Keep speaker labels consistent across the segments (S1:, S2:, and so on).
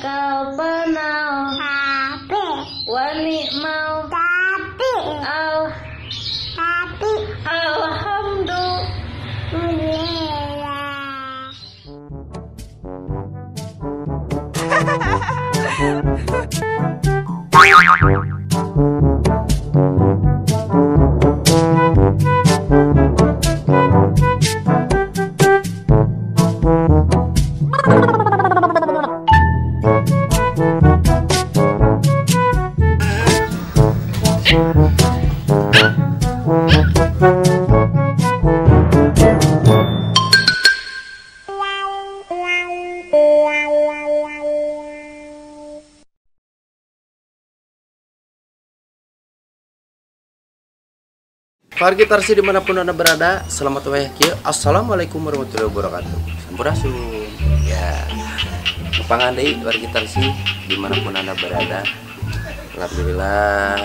S1: Kalpanau
S2: Tapi
S1: wa ni'mal
S2: Tapi
S1: al
S2: Tapi
S1: alhamdulillah.
S2: Alhamdulillah.
S3: Wargi Tarsi dimanapun anda berada, selamat wayah kieu. Assalamualaikum warahmatullahi wabarakatuh. Sampurasun. Ya, kepangan deui wargi Tarsi dimanapun anda berada. Alhamdulillah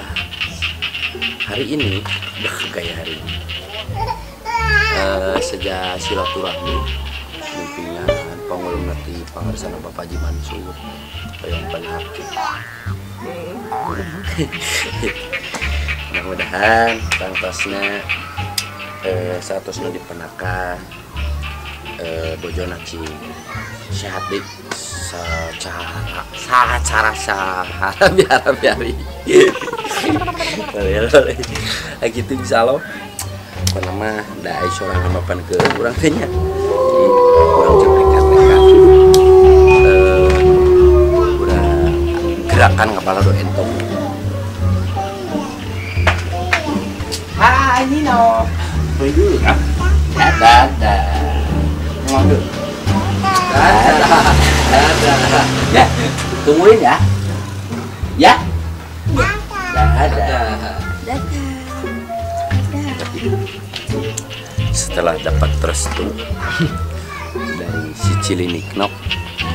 S3: hari ini, gaya hari ini. Sejak silaturahmi pimpinan pangulung nati pangarsana Bapak Haji Mansur yang paling hati. Mudah-mudahan tangtosna satosna dipenakan bojona cing sehat deui secara sahara biar-biari. Boleh gitu insyaallah. Pokona mah da ai sorangan mapan ke urang teh nya. Urang jeung nekat-nekat. Urang gerakan kepala do entong. Hai Nino. Tunggu dulu ah. Dadah. Ngomong dulu. Dadah. Dadah. Ya, tungguin ya. Ya. Dadah. Dadah. Setelah dapat restu dari si Ciliniknok,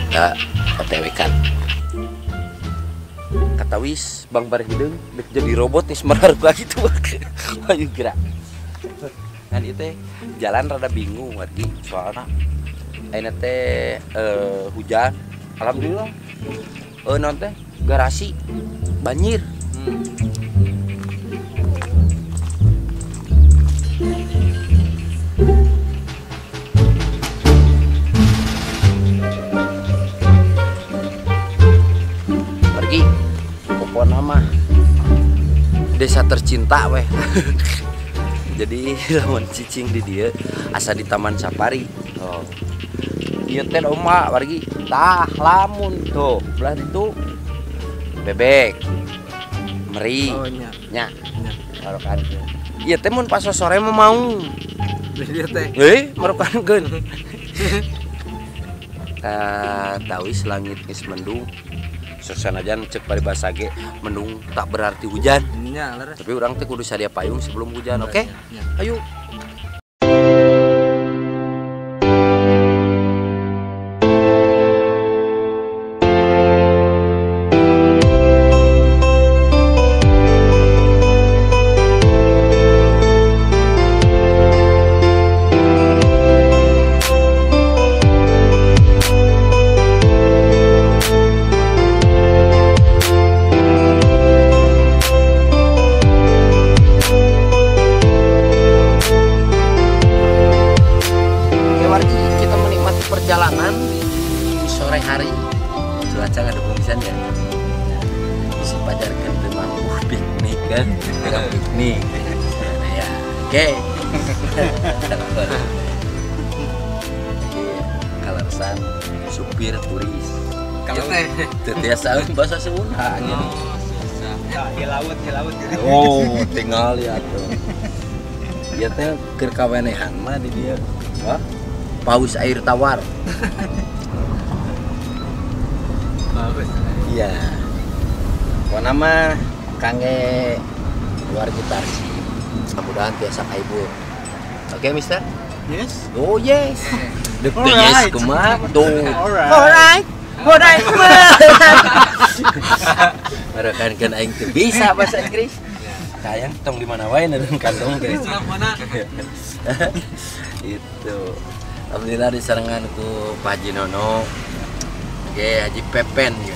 S3: kita OTW kan. Kata wis Bang Barhideng jadi robot nih semeraruk lagi tuh. Ayo gerak. Kan itu jalan rada bingung wargi soalnya ayeuna teh hujan. Alhamdulillah. Non teh garasi banjir. Pergi pokokna mah desa tercinta weh. Jadi lamun cicing di dieu asa di Taman Safari. Oh. Ieu teh domba wargi. Tah lamun tuh belah ditu bebek. Meri.
S4: Oh nya.
S3: Nya. Marokan. Ieu teh mun pas sore mah mau.
S4: Ieu teh.
S3: Marokankeun. Tawis langit geus mendung. Sanajan cek paribasa ge mendung tak berarti hujan.
S4: Nya, leres.
S3: Tapi urang teh kudu sadia payung sebelum hujan, oke? Okay? Ayo. Perjalanan di sore hari, cuaca nggak ada pisan ya. Si pajarkan teu mampu piknik kan, piknik. Nah, ya, oke. Jadi kaleresan supir turis.
S4: Kalau teh
S3: teu tiasa bahasa Sunda gitu.
S4: Ya, di laut gitu.
S3: Oh, tinggal ya tuh. Ieu teh keur kawenehan mah di dieu. Wah. Paus air tawar.
S4: Bagus.
S3: Iya. Pokona mah kangge wargi Tarsi. Mudah-mudahan tiasa kahibur. Oke, Mister?
S4: Yes.
S3: Oh, yes. Dek yes kumaha tuh.
S4: Alright.
S3: Alright. Marokankeun aing teu bisa bahasa Inggris. Kayang tong di mana wae neureun kantong teh.
S4: Mana?
S3: Itu. Alhamdulillah disarengan ku Pak Haji Nono. Oke, Haji Pepen ya.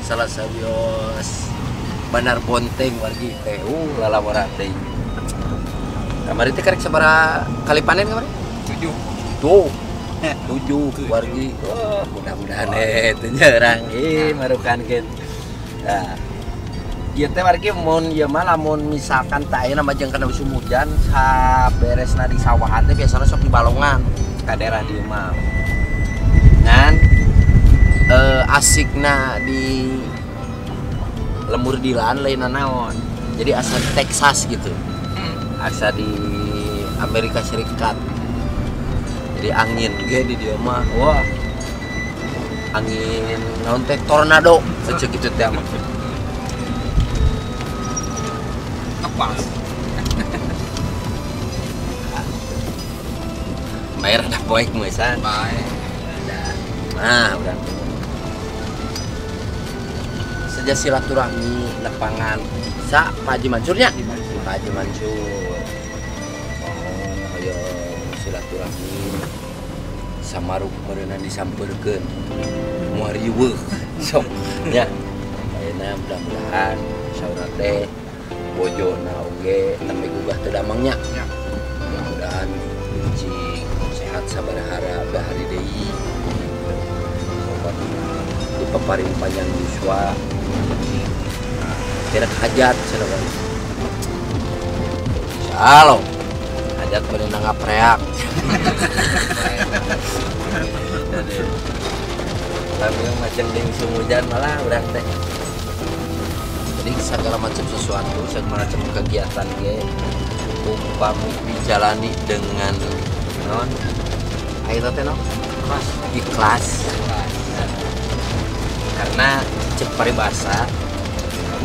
S3: Salah sawios Bandar Bonteng wargi teh. Lalawara teh. Kamari teh karek sabaraha kali panen kamari?
S4: 7.
S3: Tuh. 7 wargi. Oh, mudah-mudahan teu nyerang marukankeun. Nah. Ieu teh wargi mun ieu mah lamun misalkan teh ayeuna mah jeung kana musim hujan saberesna di sawahan teh biasana sok di balongan ka daerah dieu mah. Ngan asikna di lembur dilan lain naon. Jadi asa di Texas gitu. Asa di Amerika Serikat. Jadi angin ge di dieu mah wah. Angin naon teh tornado seceuk kitu teh mah.
S4: Pas.
S3: Bayar ada poek meusan.
S4: Baik.
S3: Nah, udah. Sejak silaturahmi lapangan sa Pak Haji Mansurnya. Pak Haji Mansur. Oh, ayo silaturahmi. Samaruk meureunna disampeurkeun. Moal riweuh. Sok nya. Ayeuna mudah-mudahan saurna teh bojona oge nembe gugah teu damangnya. Mudah-mudahan cing sehat sabaraha bahari deui. Dipaparin panjang yuswa. Kira hajat cenah bae. Insyaallah. Hajat bade nangapreak. Tapi macam deui sumujan malah urang teh. Jadi segala macam sesuatu, segala macam kegiatan ge upami dijalani dengan non ayo teh non ikhlas. Karena cek paribasa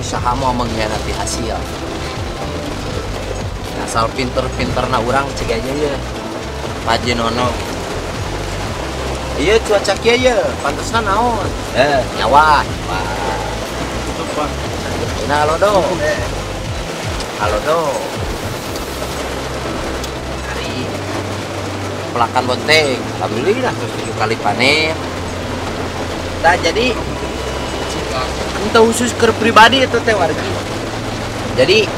S3: usaha mau mengkhianati hasil. Asal pinter-pinterna urang cek aja ya Pak Haji Nono. Iya cuaca kieu ye, pantesna naon? Nyawa.
S4: Tutup, Pak.
S3: Nah, halo do. Halo do. Hari pelakan bonteng, alhamdulillah terus 7 kali panen. Nah, jadi untuk khusus ke pribadi itu teh wargi. Jadi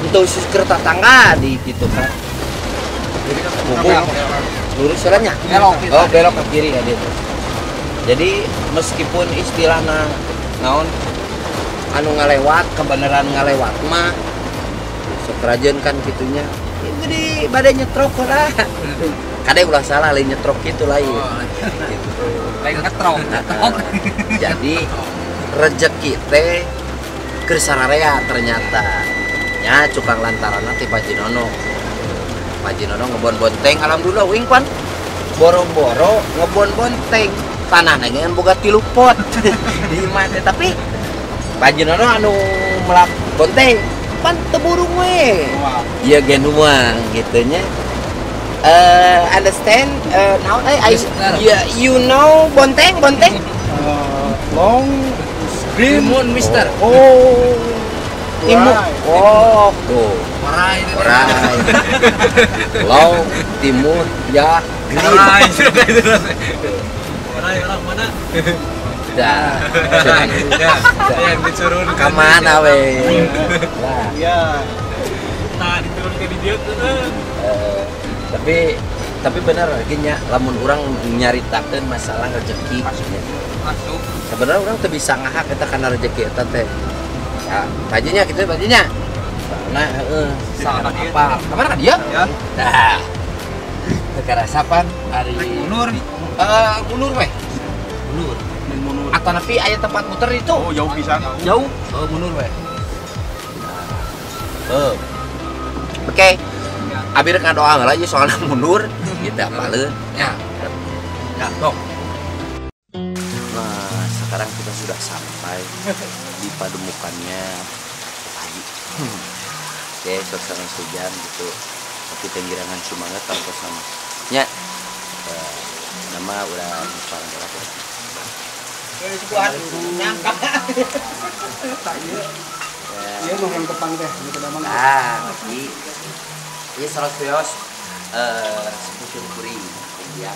S3: untuk khusus ke tetangga di gitu kan. Lurus jalannya. Oh, belok ke kiri ya dia. Jadi meskipun istilahna naon anu ngalewat kebenaran ngalewat mah sok rajin kan kitunya itu di badai nyetrok lah kadang ulah salah lain nyetrok gitu lain gitu.
S4: Lain ngetrok.
S3: Jadi rezeki teh keur sararea ternyata nya cukang lantaran ti Pak Haji Nono. Pak Haji Nono ngebon bonteng alhamdulillah wing pan boro-boro ngebon bonteng tanah ngan boga 3 pot di imah teh tapi Pak Haji Nono anu melak bonteng pan teu burung we. Ieu ge nuang kitu nya. Understand naon euy yeah, you know bonteng bonteng
S4: long green moon mister.
S3: Oh. Timur. Oh, tuh.
S4: Orai.
S3: Orai. Long timur ya green.
S4: Orai. Orai orang mana?
S3: Dah.
S4: Yang diturun
S3: ke mana we?
S4: Iya. Nah, diturun ke dieu tuh.
S3: Tapi bener lagi nya lamun urang nyaritakeun masalah rezeki.
S4: Masuk.
S3: Sebenarnya urang teu bisa ngahak eta kana rezeki eta teh. Ya, bajunya gitu bajunya. Nah, heeh. Apa? Kemana kan dia?
S4: Ya.
S3: Nah. Teu karasa pan ari
S4: mundur.
S3: Mundur weh. Mundur.
S4: Mundur.
S3: Atau nepi aya tempat muter itu.
S4: Oh, jauh pisan.
S3: Jauh. Oh, mundur weh. Nah. Oke. Abi rek ngadoa heula ieu soalna mundur gitu apaleun.
S4: Ya. Ya, tok.
S3: Nah, sekarang kita sudah sampai di pademukannya Pak Haji. Oke, suasana hujan gitu. Tapi tenggirangan semangat tanpa sama. Nya. Nama udah parang berapa?
S4: Nyangka. Iya, mau yang tepang teh, gitu damang.
S3: Ah, iki. Iya, salah kios sepucur kuring. Iya.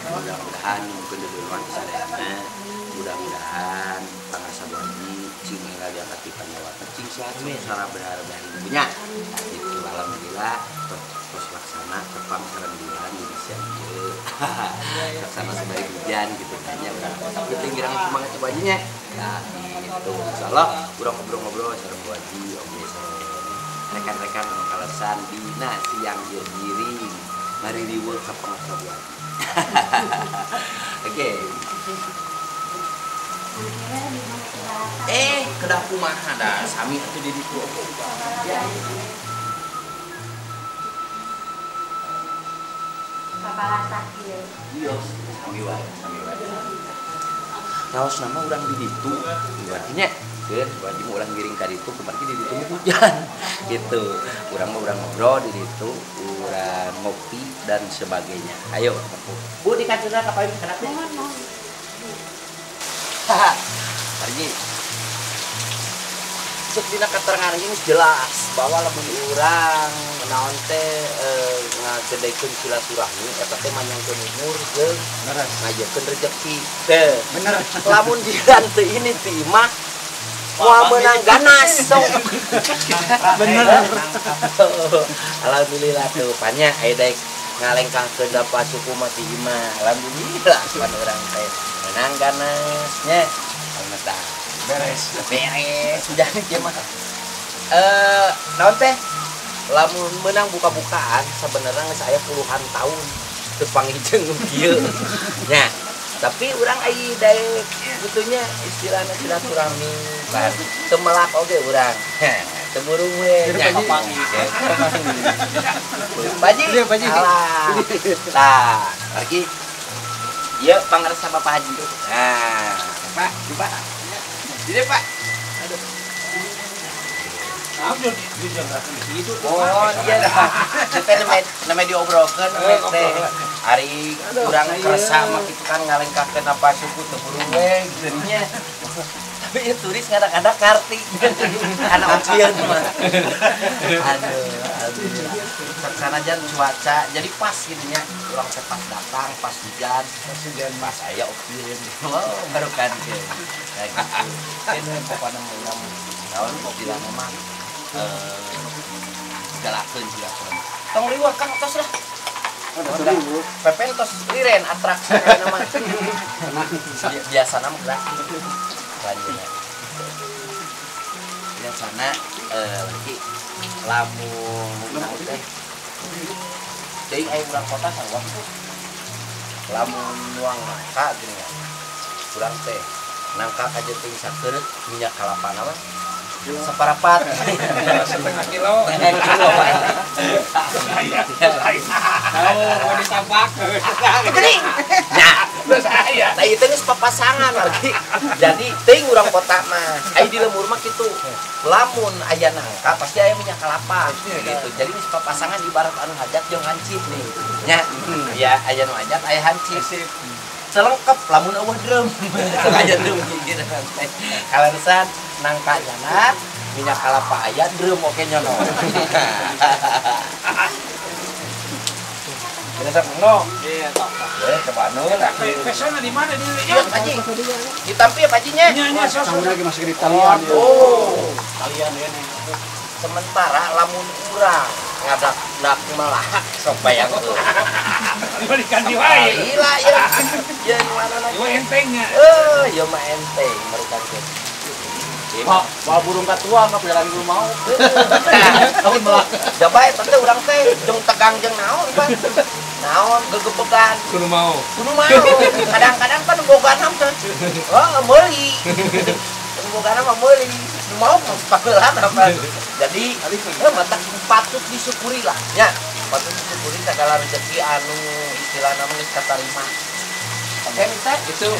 S3: Mudah-mudahan mungkin duluan sadayana. Mudah-mudahan pangasa Bu Haji cing enggal diangkat di panyawatna cing sehat secara benar-benar ibunya. Gitu alhamdulillah tos laksana tepang sareng bulan jadi siang ieu. Laksana sebaik hujan gitu kan nya urang. Tapi teh girang semangat Bu Haji nya. Nah gitu insyaallah urang ngobrol-ngobrol sareng Bu Haji oge sareng rekan-rekan anu kalesan dina siang ieu ngiring mari riweuh ka pangasa Bu Haji. Oke. Kedah kumaha da sami atuh di ditu oge. Ya.
S1: Papalasak ieu.
S3: Iya, sami wae, sami wae. Raos nama urang di ditu, nya. Keun Bu Haji mah urang ngiring ka ditu kumargi di ditu mah hujan. Gitu. Urang mah urang ngobrol di ditu, urang ngopi dan sebagainya. Ayo, Bu di kacuna ka payun kana teh. Margi. Cek dina katerangan ieu geus jelas bahwa lamun urang naon teh ngagedekeun silaturahmi eta teh manjangkeun umur jeung ngajekeun rejeki. Teh,
S4: bener.
S3: Lamun jiran teu ini ti imah moal meunang ganas sok.
S4: Bener.
S3: Alhamdulillah tuh panya aya daek ngalengkahkeun dapat suku mah ti imah. Alhamdulillah pan urang teh meunang ganas nya. Alhamdulillah.
S4: Beres.
S3: Beres sudah kieu mah. Naon teh? Lamun meunang buka-bukaan sebenarnya geus aya puluhan tahun teu panggih jeung kieu. Nya. Tapi urang ai daek gitunya istilahna silaturahmi kan. Teu melak oge urang. Teu burung we nya. Pak Haji. Alah. Tah, margi. Ieu pangarsa Bapak Haji. Nah, Pak, coba. Jadi Pak. Aduh. Oh iya dah. Kita namanya diobrolkeun teh. Ari kurang kerasa mah kitu kan ngalengkahkeun apa suku teu burung we gitu nya. Tapi ya turis kadang-kadang karti. Anak opieun mah. Aduh, alhamdulillah. Saksana jan cuaca jadi pas gitu nya. Urang teh pas datang, pas hujan, pas aya opieun. Oh, baru kan ke. Nah gitu. Ini pokoknya urang naon istilahna mah galakeun silaturahmi. Tong riweuh Kang tos lah. Pepen tos liren atraksi ayeuna mah. Biasana mah gratis. Lanjutna. Biasana lagi lamun naon teh. Teuing aya urang kota sarua kitu. Lamun nuang nangka geuningan. Urang teh nangka kajeun teuing sakeureut minyak kalapana mah separapat
S4: setengah kilo. Tahu mau ditampak.
S3: Gini. Nah, nah itu geus papasangan lagi. Jadi teuing urang kota mah, aya di lembur mah kitu. Lamun aya nangka pasti aya minyak kelapa gitu. Jadi geus papasangan ibarat anu hajat jeung hancip nih. Nya, ya aya nu hajat aya hancip. Selengkap lamun eueuh drum. Sengaja drum gitu. Kaleresan nangka nyana minyak kelapa aya drum oke nyono. Biasa no.
S4: Iya, tok.
S3: Coba nu lah.
S4: Pesona di mana di?
S3: Iya, Pak Haji. Ditampi ya Pak Haji nya.
S4: Nya nya sok.
S5: Lagi masuk di talian.
S3: Oh.
S4: Talian ya nih.
S3: Sementara lamun urang ngadak-dak melak sok bayang tuh.
S4: Dibalikan di wae.
S3: Gila ya. Ya nu mana lagi?
S4: Ieu entengnya.
S3: Ieu mah enteng merukan teh.
S5: Wah, burung katua mah jalan dulu mau.
S3: Tahun melak. Jabae teh urang teh jeung tegang jeung naon pan. Naon gegebegan.
S4: Kudu mau.
S3: Kudu mau. Kadang-kadang pan bogana mah. Oh, meuli. Bogana mah meuli. Nu mau pakelan apa. Jadi mata patut disyukuri lah nya. Patut disyukuri segala rezeki anu istilahna mah geus katarima. Oke, minta
S4: itu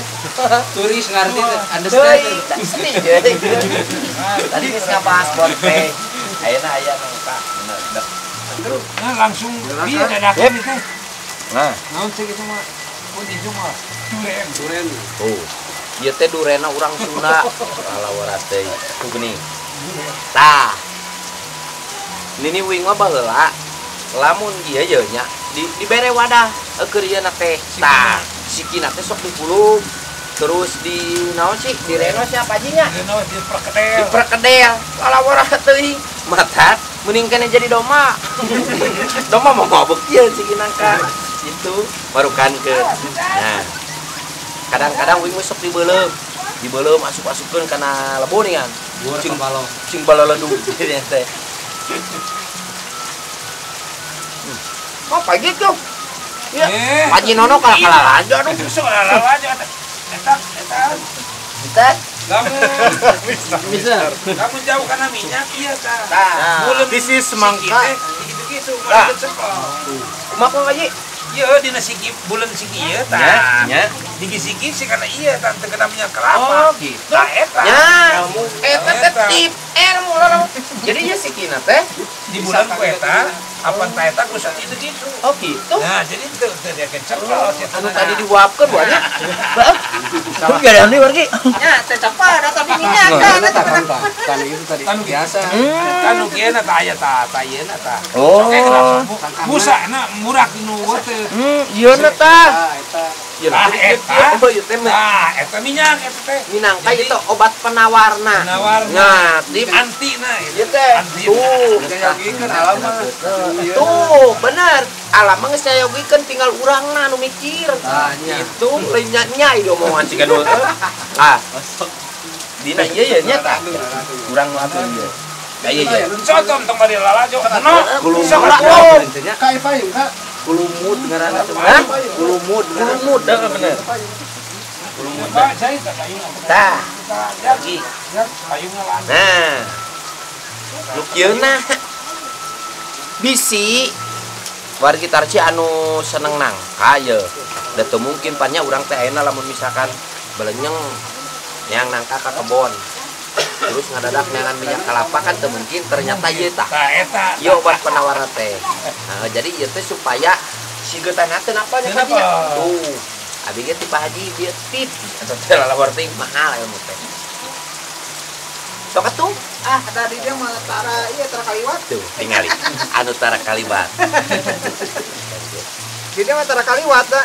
S4: turis ngerti understand.
S3: Sedih. Tadi geus ngabahas bonpe. Ayeuna aya nangka. Bener.
S4: Terus nah langsung bieu dadakan teh.
S3: Nah,
S4: naon sih kitu mah? Pun itu mah duren.
S5: Duren.
S3: Oh. Ieu teh durena urang Sunda. Alah waras teh. Ku geuning. Tah. Nini wing mah baheula. Lamun ieu ye nya dibere wadah keur ieu na teh. Tah. Sikina teh sok dipulung terus di naon sih di reno siapa aja nya?
S4: Reno di perkedel.
S3: Di perkedel. Lalawara teuing. Matat mending kene jadi domba. Domba mau mabuk ieu sikina ka. Itu barukan ke. Nah. Kadang-kadang wing sok dibeuleum. Dibeuleum asup-asupkeun kana lebo nih kan. Cing balong. Cing balaledug jadi teh. Oh, pagi tuh. Ya, Pak Nono kalah-kalah aja aduh.
S4: Sok kalah aja. Eta.
S3: Eta.
S4: Bisa. Kamu jauh karena minyak iya tah. Nah,
S5: this is semangka.
S4: Gitu-gitu mah cepol.
S3: Kumaha Pak Haji?
S4: Ieu dina siki bulan siki ieu tah.
S3: Nya.
S4: Digi siki sih karena iya tah teu kena minyak kelapa.
S3: Oh, gitu.
S4: Tah eta.
S3: Nya. Eta teh tip ilmu lah. Jadi ieu sikina teh
S4: di bulan ku eta apan ta eta ku saat itu gitu.
S3: Oh gitu.
S4: Nah, jadi teu teu cepol
S3: anu tadi diwapkeun banyak. Heeh. Salah. Gak wargi.
S1: Nya teh cepat tapi minyak kan.
S5: Tanu itu tadi biasa.
S4: Tanu kieu na tah aya tah tah ieu na tah.
S3: Oh.
S4: Musana murah nu teh.
S3: Ieu na tah.
S4: Tah eta.
S3: Oh, ieu teh.
S4: Tah eta minyak eta teh.
S3: Minangka itu obat penawarna. Nah, tip
S4: anti na
S3: ieu teh. Tuh,
S5: nyayogikeun alam mah.
S3: Tuh, bener. Alam mah geus nyayogikeun tinggal urangna nu mikir. Itu lain nya diomongan siga nu. Ah. Dina ieu ye nya tah. Urang nu atuh ieu. Da ieu ye.
S4: Contoh tong bari lalajo. No.
S3: Kulumut.
S5: Ka payung ka.
S3: Kulumut ngaranna teh. Hah? Kulumut, kulumut dah bener. Kulumut. Tah. Lagi. Nah. Nu kieuna bisi wargi tarci anu seneng nangka ye. Da teu mungkin pan nya urang teh ayeuna lamun misalkan belenyeng yang nangka ka kebon. Terus ngadadak neangan minyak kelapa kan teu mungkin ternyata ieu tah. Ieu obat penawar teh. Nah, jadi ieu teh supaya sigeutana teh napa nya Pak Haji? Tuh. Abi ge ti Pak Haji bieu tip atau teh lalawar teh mahal ilmu teh. Sok atuh.
S1: Ah, tadi dia mah tara ieu tara kaliwat.
S3: Tuh, tingali. Anu tara kaliwat.
S1: Dia mah tara kaliwat da.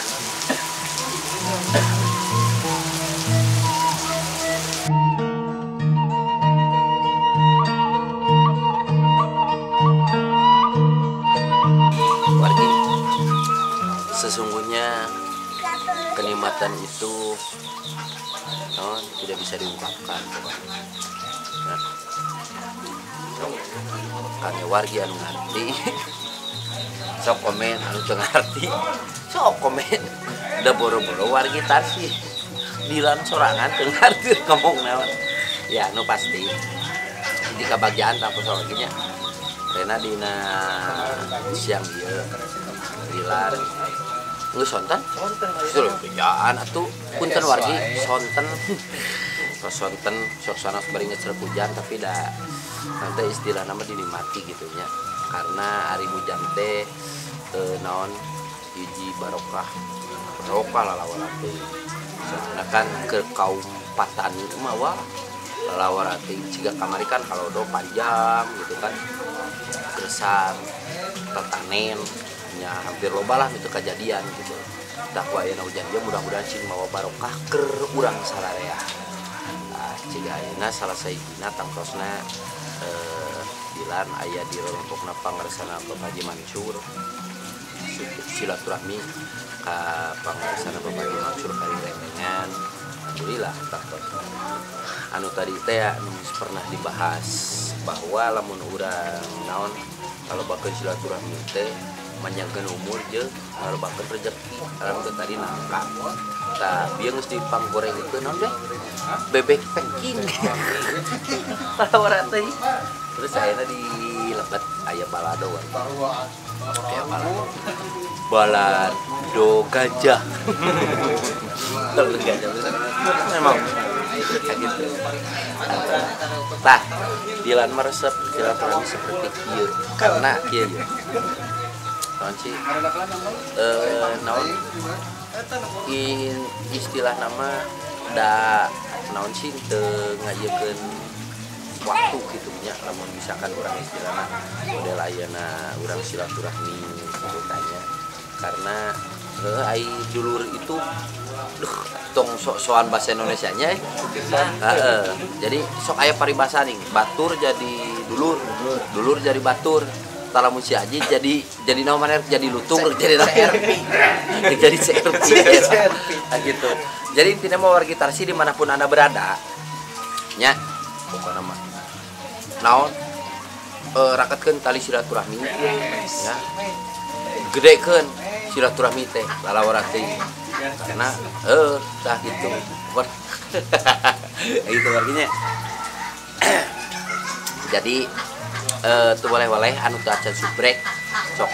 S3: Wargi, sesungguhnya kenikmatan itu non tidak bisa diungkapkan. Nah, sok kami wargi anu ngarti, sok komen anu teu ngarti, sok komen da boro-boro wargi tarsi dilan sorangan teu ngarti ngomong naon. Ya anu pasti di kabagjaan tanpa soraginya. Rena dina siang ieu dilar geus sonten? Sonten. Bejaan atuh punten wargi sonten. Tos sonten sok sanos bari ngecerep hujan tapi da nanti istilahna mah dinikmati gitu nya. Karena ari hujan teh naon hiji barokah. Barokah lalawara teh. Soalna kan ke kaum patani mah wah lalawara teh ciga kamari kan halodo panjang gitu kan. Kesan tetanen nya hampir loba lah itu kejadian gitu. Tah ku ayeuna hujan dia mudah-mudahan sing mawa barokah keur urang sararea. Tah ciga ayeuna salah sahijina tangtosna dilan aya di rolompokna pangarsana Bapak Haji Mansur. Silaturahmi ka pangarsana Bapak Haji Mansur kali renengan. Alhamdulillah tangtosna. Anu tadi teh anu pernah dibahas bahwa lamun urang naon kalau bakal silaturahmi teh manjangkeun umur jeung ngalobakeun rezeki. Alhamdulillah tadi nangka. Tah bieu geus dipanggoreng itu naon deh? Bebek Peking. Lalawara teh. Terus ayeuna di lebet aya balado. Aya balado. Balado gajah. Balado gajah memang kayak gitu. Tah, dilan meresep silaturahmi seperti kieu karena kieu ye. Naon sih? Naon istilah nama da naon sih teu ngayekeun waktu gitu nya lamun misalkan urang istilahna model ayeuna urang silaturahmi gitu tanya karena Ai dulur itu duh tong sok-sokan bahasa Indonesianya. Heeh. Jadi sok aya paribasa nih, batur jadi dulur, dulur jadi batur. Talamun si Aji jadi naon maneh jadi lutung, jadi CRP. Jadi CRP. Nah, gitu. Jadi intinya mau wargi Tarsi dimanapun Anda berada, nya pokokna mah naon raketkeun tali silaturahmi ya. Gedekeun silaturahmi teh lalawara teh. Karena tah gitu. Itu warginya. Jadi tuh boleh-boleh anu teu acan subrek sok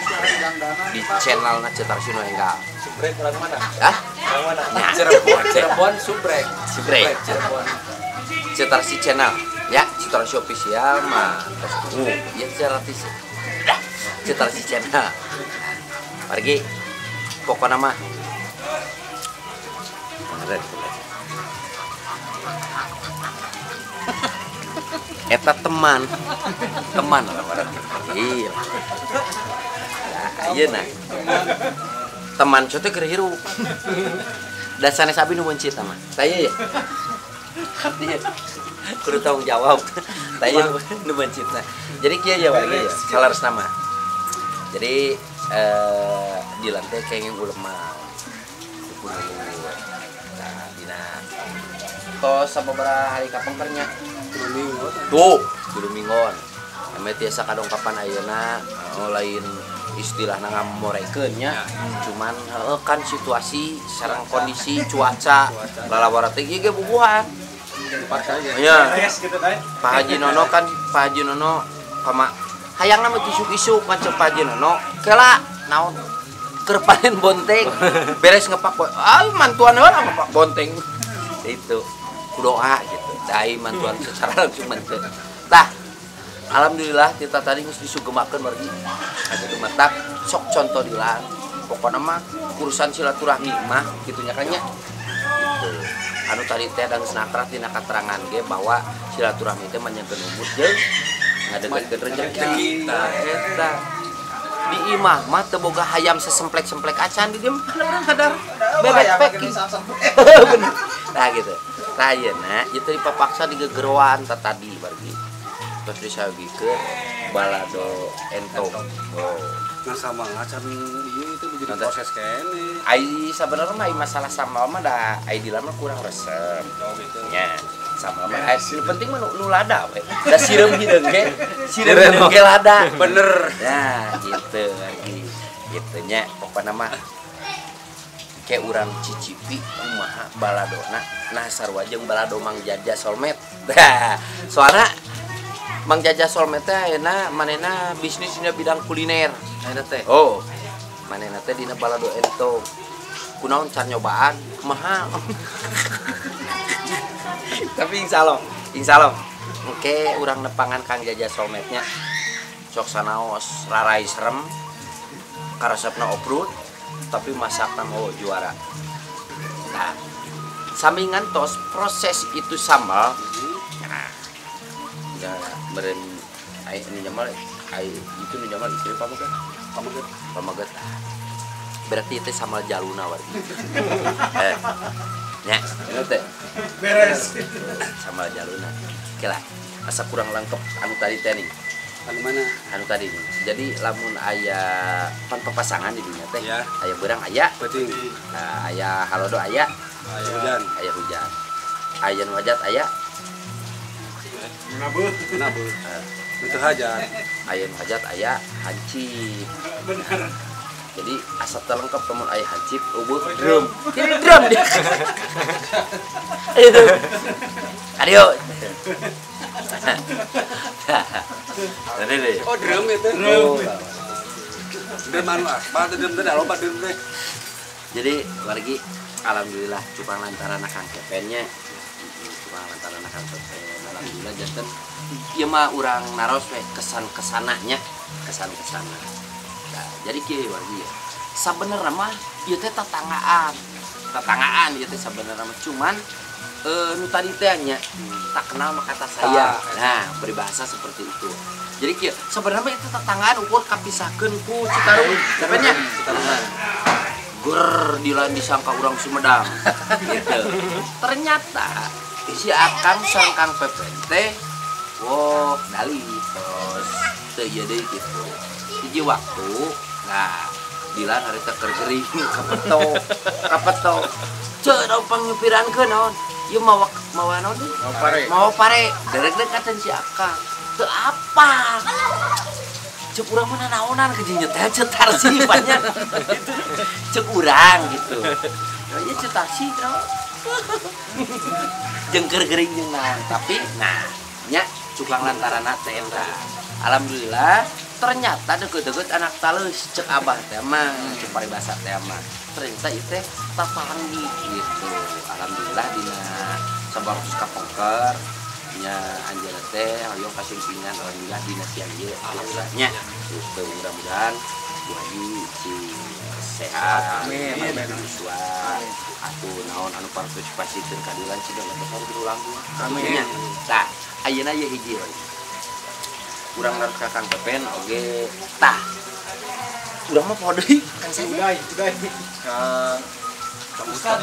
S3: di channelna Ceu Tarsih nu enggal.
S5: Subrek orang mana?
S3: Hah?
S5: Orang mana?
S3: Nah,
S5: Cirebon, Cirebon subrek.
S3: Subrek.
S5: Cirebon.
S3: Ceu Tarsih channel ya, Ceu Tarsih official mah tos tunggu. Ya Ceu Tarsih channel. Pergi pokokna mah. Eta teman orang-orang iya. Nah, iya nah. Teman cote keur hirup. Da sanes abi nu mencit mah. Saya ya. Iya. Kudu tanggung jawab. Saya nu mencitna. Jadi kieu ya wargi ya, salaresna mah. Jadi di lantai kenging ulema. Nah, dina tos sababaraha hari kapengker nya. Tuh, tilu minggon. Ame tiasa kadongkapan ayeuna lain istilahna ngamorekeun nya. Cuman heueuh kan situasi sareng kondisi cuaca lalawara teh ieu ge bubuhan. Nya. Pak Haji Nono kan, Pak Haji Nono kama hayangna mah isuk-isuk kan Pak Haji Nono kela naon keur panen bonteng beres ngepak ay mantuan heula ngepak bonteng. Itu doa gitu. Dai mantuan secara langsung mantu. Tah, alhamdulillah kita tadi geus disugemakeun wargi. Atuh matak sok contoh dilan. Pokona mah urusan silaturahmi mah kitu nya kan nya. Gitu. Anu tadi teh da geus nakrah tina katerangan ge bahwa silaturahmi teh manjangkeun umur jeung ngadegkeun rezeki. Tah eta. Di imah mah teu boga hayam sesemplek-semplek acan di dieu mah urang kadar bebek packing. Bener. Nah gitu. Nah ayeuna ieu teh dipapaksa digegeroan tah tadi wargi. Terus disagikeun balado entog. Oh.
S5: Nah sama acan ieu itu jadi proses kene.
S3: Ai sabenerna mah masalah sambal mah da ai di lama kurang resep.
S5: Oh gitu.
S3: Nya. Sambal mah ai nu penting mah nu lada we. Da sireum hideung ge, sireum hideung ge lada.
S5: Bener.
S3: Nah, gitu lagi. Gitu nya pokona mah kayak urang cicipi kumaha baladona nah sarua jeung balado Mang Jaja Solmet. Nah, soalna Mang Jaja Solmet teh ayeuna manehna bisnis dina bidang kuliner.
S5: Ayeuna teh.
S3: Oh. Manehna teh dina balado entog. Kunaon can nyobaan mahal. Tapi insyaallah. Engke urang nepangan Kang Jaja Solmetnya. Sok sanaos rarai serem. Karesepna oprut. Tapi masakna mau juara. Nah, sambil ngantos proses itu sambal. Nah, ya meren ai nu nyamal ai itu nu nyamal istri pameget. Pameget. Pameget. Berarti itu sambal jaluna wargi. Nya, ini teh.
S4: Beres.
S3: Sambal jaluna. Oke lah, asa kurang lengkap anu tadi teh nih.
S5: Anu mana?
S3: Anu tadi nih. Jadi lamun aya pan papasangan di dunia teh.
S5: Ya.
S3: Aya beurang aya,
S5: peuting.
S3: Nah, aya halodo aya,
S5: aya hujan,
S3: aya hujan. Aya nu hajat aya.
S4: Nabuh,
S5: nabuh. Itu hajat.
S3: Aya nu hajat aya hancip.
S4: Benar.
S3: Jadi asa teu lengkap lamun aya hancip eueuh drum. Jadi drum dia. Itu. Ayo. Tadi deh.
S5: Oh drum itu.
S4: Drum.
S5: Drum anu aspal teh drum teh loba drum teh.
S3: Jadi wargi alhamdulillah cupang lantaran Kang Kepennya. Cupang lantaran Kang Kepen alhamdulillah janten ieu mah urang naros we kesan-kesananya, kesan-kesana. Nah, jadi kieu wargi ya. Sabenerna mah ieu teh tetanggaan. Tetanggaan ieu teh sabenerna mah cuman nu tadi teh nya tak kenal maka kata saya. Nah, peribahasa seperti itu. Jadi kieu sebenarnya itu tetanggaan ukur kapisahkeun ku Citarum. Sebenarnya. Nah, Ger Dilan disangka urang Sumedang gitu. Ternyata si Akang sareng Kang Pepen teh wow dali terus teu ieu deui gitu. Hiji waktu nah Dilan harita keur gering kapeto. Ceu naon pangnyupirankeun naon? Ieu mawa mawa naon deui? Mawa pare. Derek-dekatan si Akang. Teu apa? Cek urang mah nanaonan ke nyetel Ceu Tarsih banyak gitu. Cek urang gitu. Ya Ceu Tarsih naon. Jeung keur gering jeung naon. Tapi nah nya cukang lantaranna teh eta. Alhamdulillah ternyata deket-deket anak talus cek abah teh mah, cek paribasa teh mah. Ternyata ieu teh tapangi gitu. Alhamdulillah dina 100 kapengker nya anjeunna teh hoyong kasumpingan alhamdulillah dina siang ieu alhamdulillah nya gitu. Mudah-mudahan Bu Haji si sehat, amin yuswa atuh naon anu partisipasikeun ka Dilan cing tos diulang. Amin. Tah ayeuna ieu hiji we. Urang harus ka Kang Pepen oge tah. Urang mah poho deui Kang Uday,
S4: Uday. Kang Ustad,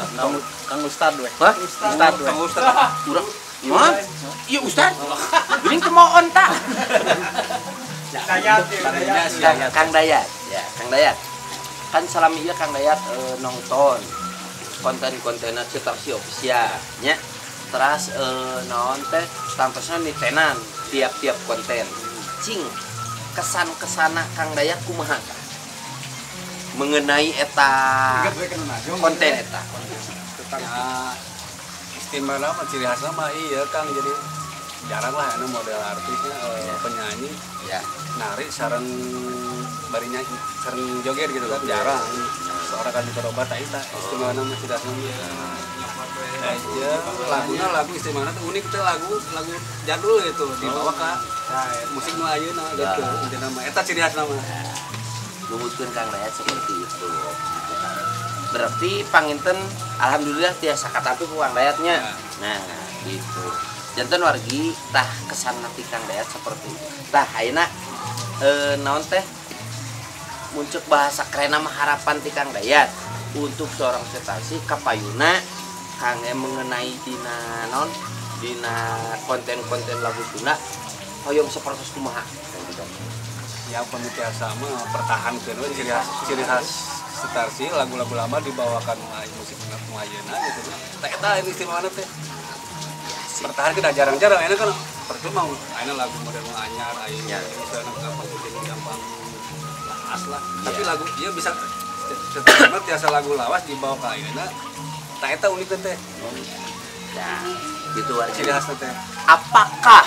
S4: Kang Ustad we.
S3: Hah?
S4: Ustad we.
S5: Kang Ustad.
S3: Urang mah? Iya Ustad. Geuning teu moon tah.
S4: Dayat,
S3: Kang Dayat. Ya, Kang Dayat. Kan salami ieu Kang Dayat nonton konten-kontenna Ceu Tarsih official nya. Teras naon teh tantosna nitenan tiap-tiap konten. Cing kesan-kesana Kang Dayat kumaha tah? Mengenai eta konten eta.
S5: Ya, istimewa mah ciri khasna mah iya Kang, jadi jarang lah anu model artisnya penyanyi
S3: ya
S5: nari sareng bari nyanyi sareng joget gitu kan jarang. Seorang kan dikerobat tah eta istimewa mah ciri khasna mah. Ya, laguna lagu istimewa teh unik teh lagu lagu jadul gitu dibawa ka musik nu ayeuna gitu intina mah eta ciri khasna mah.
S3: Numutkeun Kang Dayat seperti itu. Berarti panginten alhamdulillah tiasa katampi ku Kang Dayatnya. Nah, gitu. Janten wargi tah kesan nanti Kang Dayat seperti itu. Tah ayeuna naon teh muncul bahasa kerenna mah harapan ti Kang Dayat untuk seorang Ceu Tarsih kapayuna Kang mengenai dina naon dina konten-konten lagu Sunda hoyong sapertos kumaha.
S5: Ya pemitiasa mah pertahankeun we ciri khas Ceu Tarsih lagu-lagu lama dibawakan musik nu ayeuna gitu. Tah eta istimewana teh. Pertahankeun da jarang-jarang ayeuna kan percuma ayeuna lagu model nu anyar ayeuna istilahna gampang gampang laas lah. Tapi lagu ieu bisa Ceu tiasa lagu lawas dibawa ka ayeuna. Tah eta unik teh.
S3: Nah, gitu warga.
S5: Ciri khasna teh.
S3: Apakah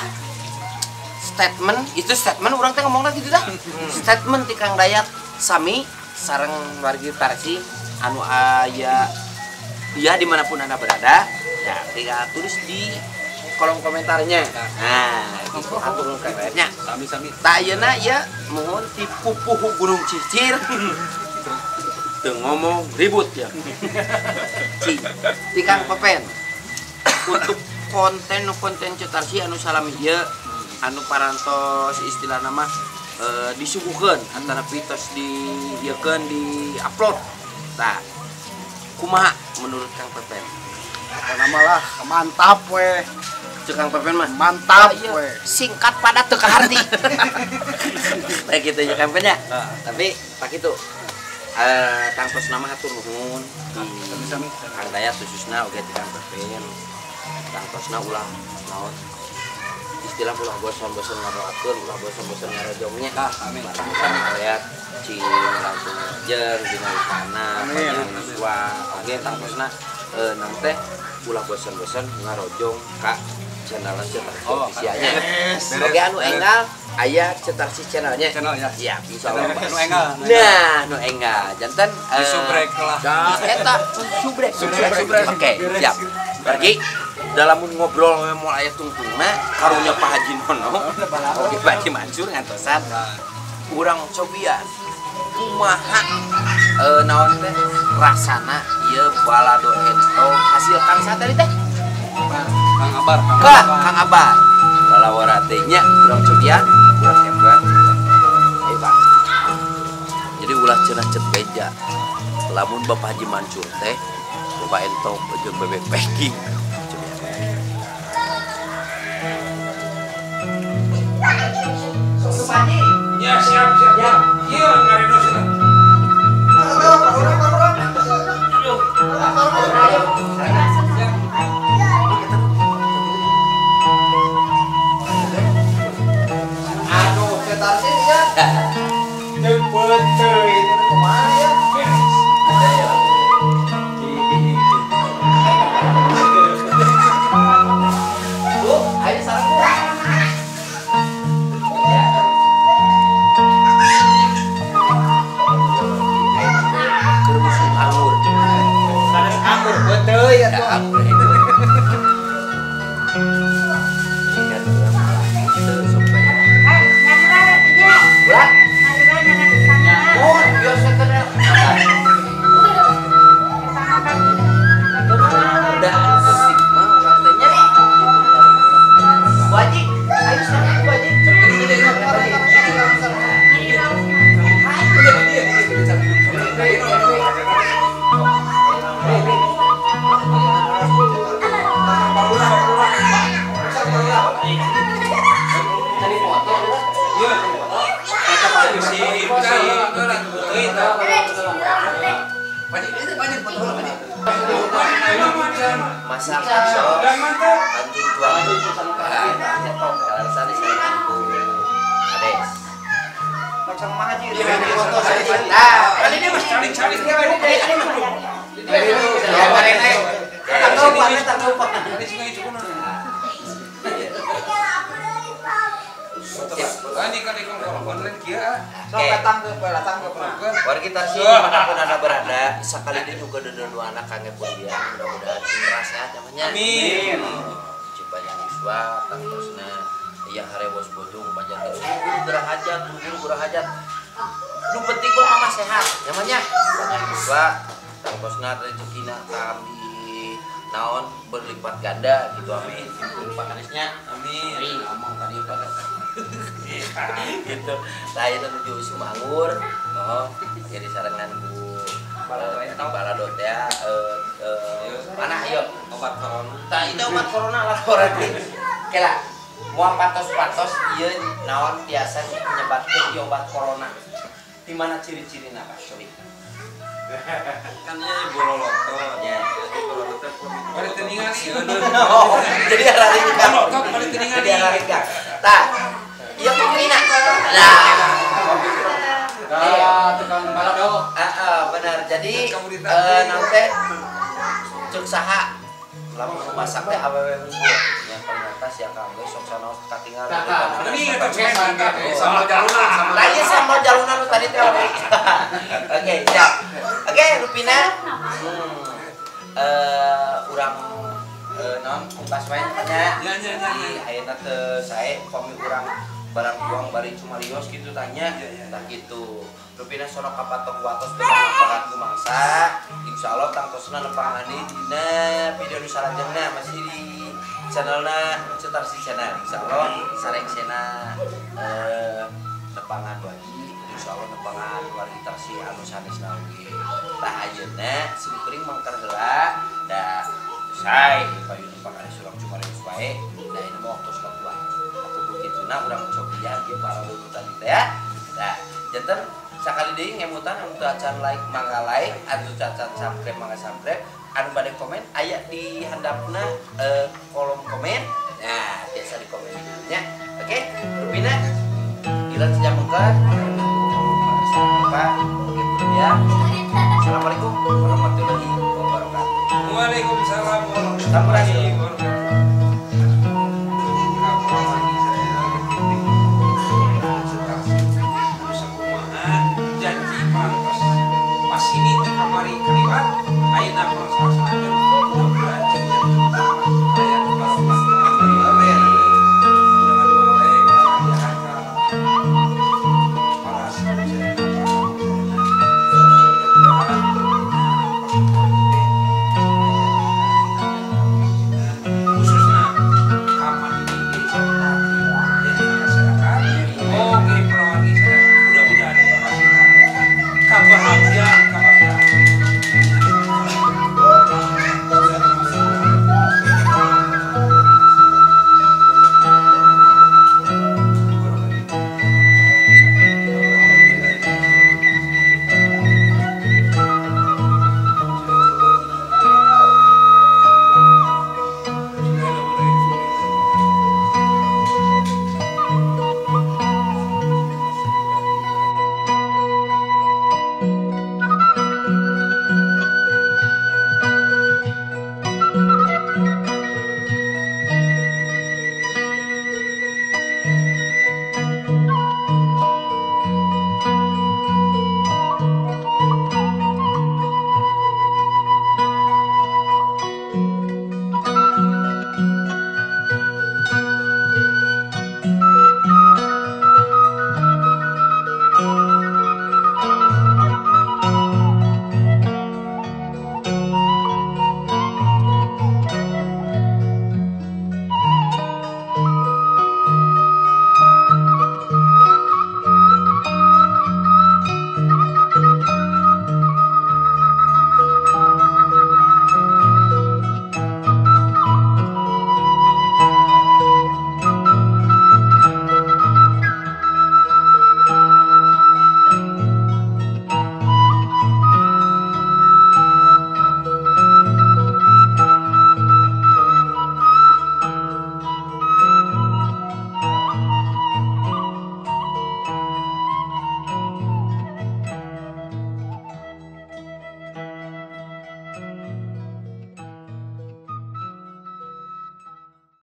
S3: statement itu statement urang teh ngomongna gitu dah. Statement ti Kang Dayat sami sareng wargi Tarsih anu aya ya dimanapun Anda berada ya tinggal tulis di kolom komentarnya. Nah, gitu atur Kang Dayatnya.
S5: Sami-sami.
S3: Tah ayeuna ya mohon ti pupuhu Gunung Cicir. Teu ngomong ribut ya. Cing, ti Kang Pepen. Untuk konten-konten Ceu Tarsih anu salami ieu anu parantos istilah nama disuguhkeun antara pitos di ieukeun di upload. Tah, kumaha menurut Kang Pepen?
S4: Pokona mah lah mantap we.
S3: Cek Kang Pepen mah
S4: mantap
S3: iya.
S4: We.
S3: Singkat padat teu kaharti. Kayak gitu ya Kang Pepen nya. Tapi tak itu. Tangtos nama hatur nuhun di Kang Dayat khususna oge ti Kang Pepen. Tangtosna ulah naon istilah ulah bosan-bosan ngadoakeun, ulah bosan-bosan ngarojongnya.
S5: Ah, amin.
S3: Lihat cing langsung jeung dina istana, panjang yuswa. Oge tangtosna naon teh ulah bosan-bosan ngarojong ka channel Ceu Tarsih officialnya. Oge anu enggal aya Ceu Tarsih channelnya.
S5: Channel ya.
S3: Siap, insyaallah.
S5: Anu enggal.
S3: Nah, nu enggal. Janten
S5: disubrek lah.
S3: Eta subrek. Subrek. Oke, siap. Pergi dalam ngobrol moal aya tungtungna karunya Pak Haji Nono. Oke, Pak Haji Mansur ngantosan. Urang cobian kumaha naon teh rasana ieu balado ento hasil Kang sa tadi teh?
S5: Kang Abar,
S3: Kang Abar. Lalawara teh nya urang cobian, urang hebat. Ayo Pak. Jadi ulah cenah cet beja. Lamun Bapak Haji Mansur teh loba entog jeung bebek packing.
S5: Ya siap siap. Iya ngareno sih.
S1: Aduh, setar sih ya. Jeung beuteuy itu kumaha ya?
S3: Bu, ayo sareng Bu. Keur musim anggur.
S1: Sanes anggur beuteuy atuh.
S3: Anggur itu. Ingat urang itu sampai. Ulah. Oh, biasa kena. Udah musik mah urang teh nya. Bu Haji, ayo sareng Bu Haji. Cari foto. Masak sok pantun tuang kalasan sareng ku Kades.
S5: Kali ini mas cari-cari.
S3: Wargi Tarsi dimanapun anda berada, sekali ini juga dua anak kangen pun dia, mudah-mudahan segera sehat namanya.
S5: Amin.
S3: Panjang yuswa, tangtosna, iya harewos bojong panjang guru gerah hajat, guru gerah hajat. Nu penting gua mama sehat, namanya. Panjang yuswa, tangtosna rezekina kami naon berlipat ganda gitu amin. Pak Kadesnya.
S5: Amin.
S3: Ngomong tadi Pak gitu. Nah itu menuju usum anggur, oh jadi sarangan bu baladot ya. Mana ayo
S5: obat corona.
S3: Nah itu obat corona lah orang ini. Kela, mau patos-patos iya naon biasa menyebarkan di obat corona. Di mana ciri-ciri apa? Sorry.
S5: Kan ya bololoto.
S3: Ya.
S5: Bari teu ningali.
S3: Jadi arah ringkang.
S5: Bari teu ningali.
S3: Jadi arah ringkang. Tah. Iya kopina. Lah.
S4: Nah, tukang balado.
S3: Heeh, benar. Jadi nanti cek saha lamun masak teh awewe unggul. Nya ternyata sia kang geus sok sanaos katingal.
S5: Ini eta sambal jalunan.
S3: Lah ieu sambal jalunan nu tadi teh. Oke, siap. Oke, Rupina. Urang naon pungkas wae nya. Di ayeuna teu sae pami urang barang buang bari cumarios gitu tanya. Tah kitu. Rupina sono kapatok watos teu manfaat ku mangsa. Insyaallah tangtosna nepangan deui dina video nu salajengna masih di channelna Cetarsi Channel. Insyaallah sareng sena nepangan Bu Haji, insyaallah nepangan wargi Tarsi anu sanesna oge. Tah ayeuna sim kuring mangkar heula da sae payun nepangan surang cumarios wae. Da ieu mah waktosna kuat. Atuh ku kituna urang cobian ieu balado tadi teh ya. Nah, janten sakali deui ngemutan anu teu acan like mangga like, anu teu acan subscribe mangga subscribe, anu bade komen aya di handapna kolom komen. Nah, biasa di komen nya. Oke, Rupina gila sejam mengker. Pak, ya. Assalamualaikum warahmatullahi wabarakatuh.
S5: Waalaikumsalam warahmatullahi wabarakatuh.